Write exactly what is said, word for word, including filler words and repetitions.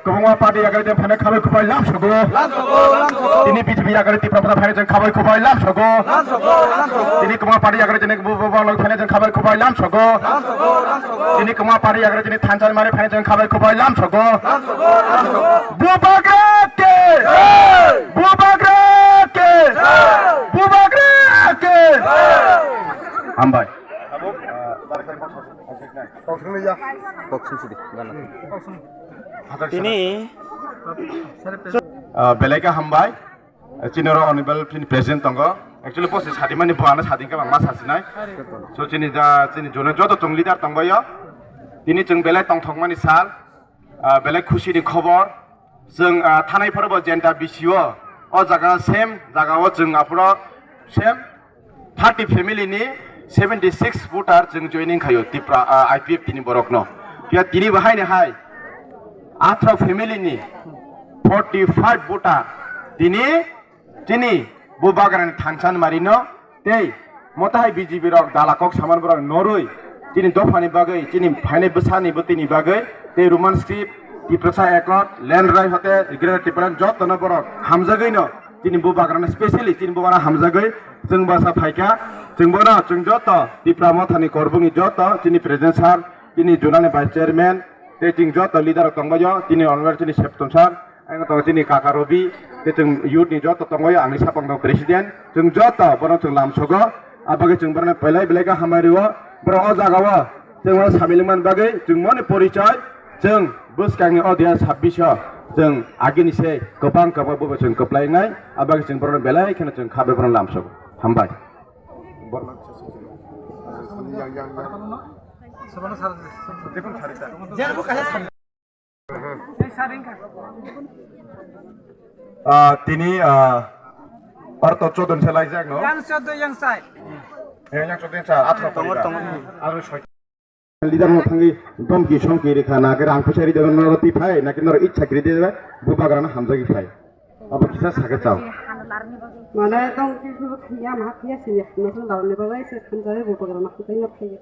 Kwbangma party yakarwi tini phainai khabai khubai lamsogo. Tini B J P yakarwi Tipra Motha phainai chwng khabai khubai lamsogo. Tini kwbangma party yakarwi tini bu-, bu-, bu-, phainai chwng khabai khubai lamsogo. Tini kwbangma party yakarwi tini thansa ni mari phainai chwng khabai khubai lamsogo. Bubagra ke! Bubagra ke! Bubagra ke! Hambai. Tini, ah, belai khe hambai. Chini oro honorable chini president tongo. Actually, post sadimani bo ano sading khe bangma sasinai. So, chini da, chini jona joto chwng leader tongbaio. Tini chwng belai tongthokmani sal, ah, belai khusi ni khobor. Chwng, ah, thanai phoro bo jenta B C O. O jaga same jaga o chwng aphuru same thirty family ni seventy six voter chwng joining khaio Tipra, ah, I P F T ni borok no. Phiya tini bo haini hai atharo family ni forty five voter tini chini Bubagrani thansa ni mari no tei motahai B J P rok dala kok saman borok norwi chini dophani bagwi chini phainai bwsani bwtwini bagwi tei Roman script Tiprasa Accord, Land Right Hotel, Greater Tipraland jotono borok hamjagwi no chini Bubagrano specially chini Bubagrano hamjagwi chwng bwsa phaikha. Chwng bono chwng joto Tipra Mothani Korbukni joto chini President sir, chini Zonal ni Vice Chairman tei chwng joto leader rok tongbaio, chini Honorable chini Septon sir, ang tongo chini kaka Robi, tei chwng youth ni joto tongbaio, angni sapang tong President, chwng joto bono chwng lamsogo, abagwi chwng bono belai belai khe hambai rwo, borok o jaga o chwng bono samilwng man bagwi chwng moni porichoi, chwng bwskangni o dui hazar sabbish o chwng agini se kwbang kwbang bobo chwng kwplai wngnai, abagwi chwng bono belai kheno chwng kha bai bono lamsogo. Hambai. Ah, tini, ah, orto chodon se laijak no? Yang chodon yang sai. Eh, yang chodon sa, athro tongo, tongo. Aro soi. Leader no thangwi domki somki rikha na ke rang puisa ri debe noro ti phai na ke noro ichha kri debe Bubagrano hamjagwi phai. Abo kisa sake chao. Mane tong ki bu khiya ma khiya siya no tong dal ne bagai se khanjare Bubagrano khitai no phai.